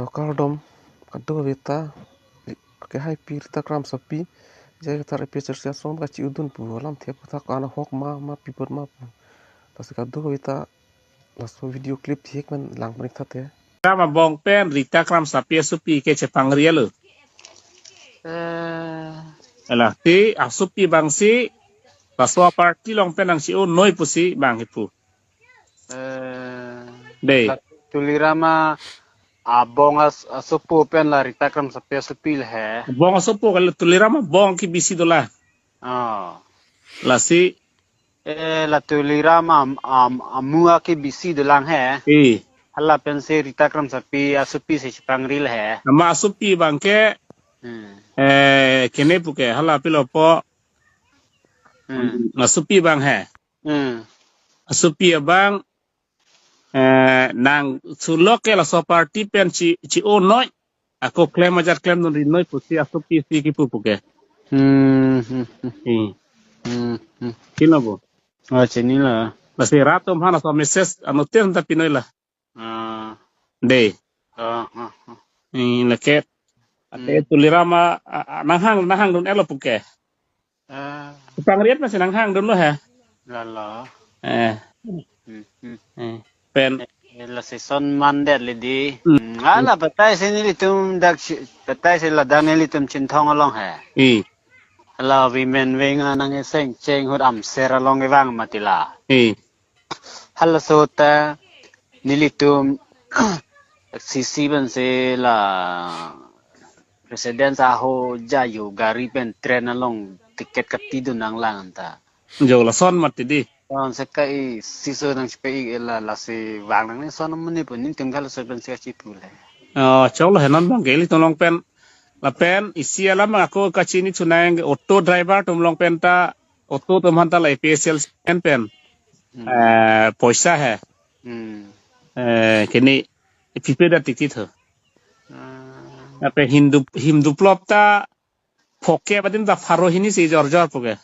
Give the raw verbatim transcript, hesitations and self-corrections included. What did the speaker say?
Kardom, kadokave ta, kehaipi Rita Kramsapi, J I Kathar A P H L C asong kachi-udun pu, alamthe aputhak an ahok ma, ma pi apot ma pu. Lasi kadokave ta, laso video clip thik men lang panik thate. Ram abong pen Rita Kramsapi asopi ke chepangri lo. Eh, Lasi asopi abang si, laso party along pen nangchi-o noi pusi abang kipu. Eh, Dei. La Tuliram abong as-, asopo pen la Rita Kramsapi asopi le he. Abong asopo kali, Tuliram abong ke bisi dolang. Oh. Lasi. Eh, la Tuliram am, am, amu ke bisi dolang he. Eh. Hala pensi Rita Kramsapi asopi si chepangri le he. Amat asopi abang ke. Hmm. Eh, kene pu ke, hala pilo po. Hmm. Asopi abang he. Hmm. Asopi abang, eh, nang sulok ke laso party pen chi, chi-o noi. Ako klem ajat klemdun ri noi pusi asopi si kipu pu ke. Hmm, hmm, hmm. Hmm. Hmm, hmm. Kino bo. Oh, chinilo. Lasi rat atum aphan laso message anuttin ta pi noi la. Ah. Dei. Ah, ah, ah. Hmm, lake. Ate Hmm. Tuliram a, a, a, nanghang, nanghangdun-et lo pu ke. Ah. Pangri-et masi nanghangdun lo he. Lalo. Eh. Hmm, hmm. Eh. Pen. Eh, lasi son mandet le dei. Hmm. Hmm, hala patai si nelitum dak si, patai si ladak nelitum Chinthong along he. Hmm. Hala women wing anang eseng cheng ahut Amser along kevang mati la. Hmm. Halaso ta nelitum C C pensi la President Aho Jayo gari pen train along ticket kapidun nanglang ta. Jo lason mati dei. Son se ka-i siso nangchepa-i la, lasi vang nang ni son mani pu nelitum halaso pensi kachipu le. Oh, choklo he non abang ke ilitum along pen. Lapen isi alam ako kachini chunang auto driver atum along pen ta auto atum aphan ta la A P H L C pen pen. Hmm. Eh, poisa he. Hmm. Eh, kini pipe da ticket ho. Ah. Ape Hindu, Hindu plop ta phoke adim ta pharo hini si jor jor pu ke.